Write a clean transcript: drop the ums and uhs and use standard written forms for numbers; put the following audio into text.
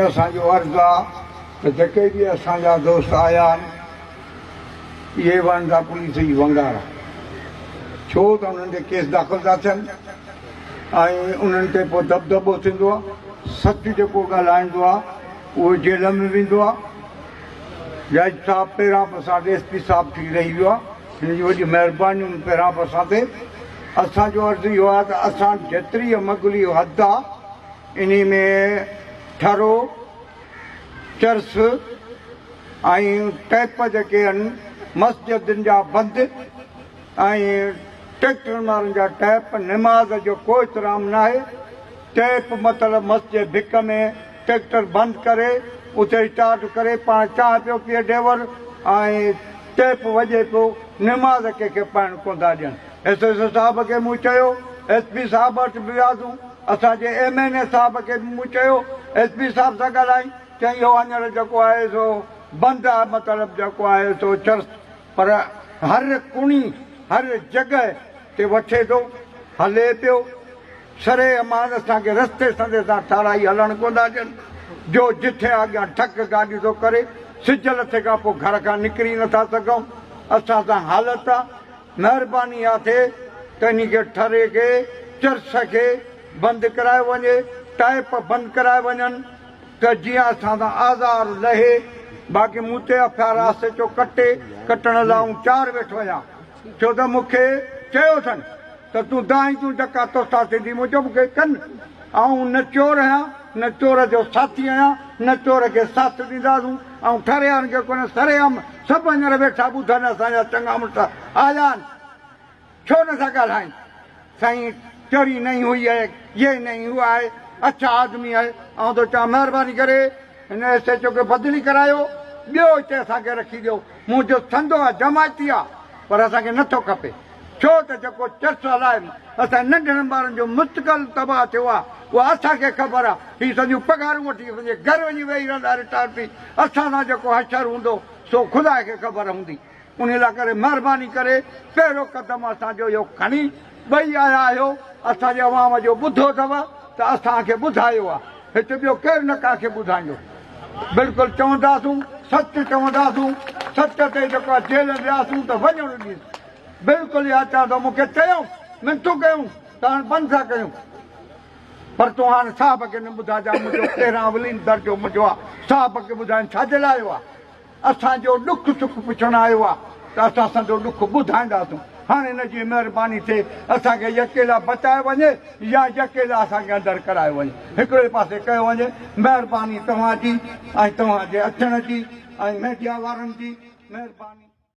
اسان جو عرض آ ته جيڪي به اسان جا دوست آيا آهن اهي وهن ٿا پوليس جي ونگار ڇو ته انهن تي ڪيس داخل ٿا ٿين ۽ انهن تي پوء دٻدٻو ٿيندو آ سچ جيڪو ڳالهائيندو آ اهو جيل ۾ ويندو آ جج صاحب پهريان به اسان وٽ ايس پي صاحب ٿي رهي ويو آ هن جون وڏيون مهربانيون پهريان به اسان تي اسان جو عرض اهو آ ته اسان جيتري مغلي حد آ انهي ۾ ٺرو، چرس ۽ ٽيپ جيڪي آهن مسجدن جا بند ۽ ٽريڪٽرن وارن جا ٽيپ، نماز جو ڪو احترام ناهي، ٽيپ مطلب مسجد ڀڪ ۾ ٽريڪٽر بند ڪري اتي اسٽارٽ ڪري پاڻ چانهه پيو پيئي ڊيور ۽ ٽيپ وڄي پيو نماز ڪنهن کي پڙهڻ ڪونه ٿا ڏين. ايس ايس او صاحب کي مون چيو، ايس پي صاحب وٽ به وياسون، اسان جي ايم اين اي صاحب کي به مون چيو، ايس پي صاحب سان ڳالهائين، چيائين اهو هينئر جيڪو آهي سو بند آهي مطلب جيڪو آهي سو چرس پر هر ڪڻي هر جڳهه تي وٺي ٿو هلي پيو، سري امان اسان کي رستي سندي سان ٺاراهي هلڻ ڪونه ٿا ڏين، جو جٿي اڳيان ٺڪ گاڏي ٿو ڪري، سج لٿي کان پوء گهر کان نڪري نٿا سگهون، اسان سان حالت آ. مهرباني اها ٿئي ته انهي کي ٺري کي چرس کي بند ڪرايو وڃي ٽائپ بند ڪرايا وڃن ته جيئن اسان تان آزار لهي باقي مون تي اف آر آس ايچ او ڪٽي ڪٽڻ لاء آئون تيار ويٺو آهيان ڇو ته مون کي چيو اٿن ته تون دانهين تون جڪا توسان ٿيندي مون چيو مون کي ڪن آئون نه چور آهيان نه چور جو ساٿي آهيان نه چور کي ساٿ ڏينداسون آئون ٺري آهن کي ڪونه سرعام سڀ هينئر ويٺا ٻڌن اسان جا چڱا مڙس آيا آهن ڇو نه ٿا ڳالهائين سائين چوري نهين هئي هي يي نهين هئا هي اڇا آدمي هي آئون ٿو چوان مهرباني ڪري هن ايس ايچ او کي بدلي ڪرايو ٻيو هتي اسان کي رکي ڏيو منهنجو سندو آ جماعتي آ پر اسان کي نٿو کپي ڇو ته جيڪو چرس هلائي اسان جي ننڍڙن ٻارن جو مستقل تباهه ٿيو آ اها اسان کي خبر آ هي سنديون پگهارون وٺي پنهنجي گهر وڃي ويهي رهندا رٽائر ٿي اسان سان جيڪو حشر هوندو سو خدا کي خبر هوندي انهي لاء ڪري مهرباني ڪري پهريون قدم اسان جو اهو کڻي ٻئي آيا آهيو اسان جي عوام جو ٻڌو اٿو ته اسان کي ٻڌايو آ هت ٻيو ڪير نه ڪنهن کي ٻڌائيندو بلڪل چونداسون سچ چونداسون سچ تي جيڪو آ جيل وياسون ته وڃڻ ڏينس بلڪل اها چوان ٿو مون کي چيائون منٿون ڪيون ته هاڻ بند ٿا ڪيون پر تون هاڻ صاحب کي نه ٻڌائجان منهنجو پهريان اولين درجو منهنجو آ صاحب کي ٻڌائين ڇا جي لاء آيو آ اسان جو ڏک سک پڇڻ آيو آ ته اسان سندو ڏک ٻڌائينداسون هاڻ هن جي مهرباني ٿئي اسان کي يڪيلا بچايو وڃي يا يڪيلا اسان کي اندر ڪرايو وڃي هڪڙي پاسي ڪيو وڃي مهرباني توهان جي ۽ توهان جي اچڻ جي ۽ ميڊيا وارن جي مهرباني.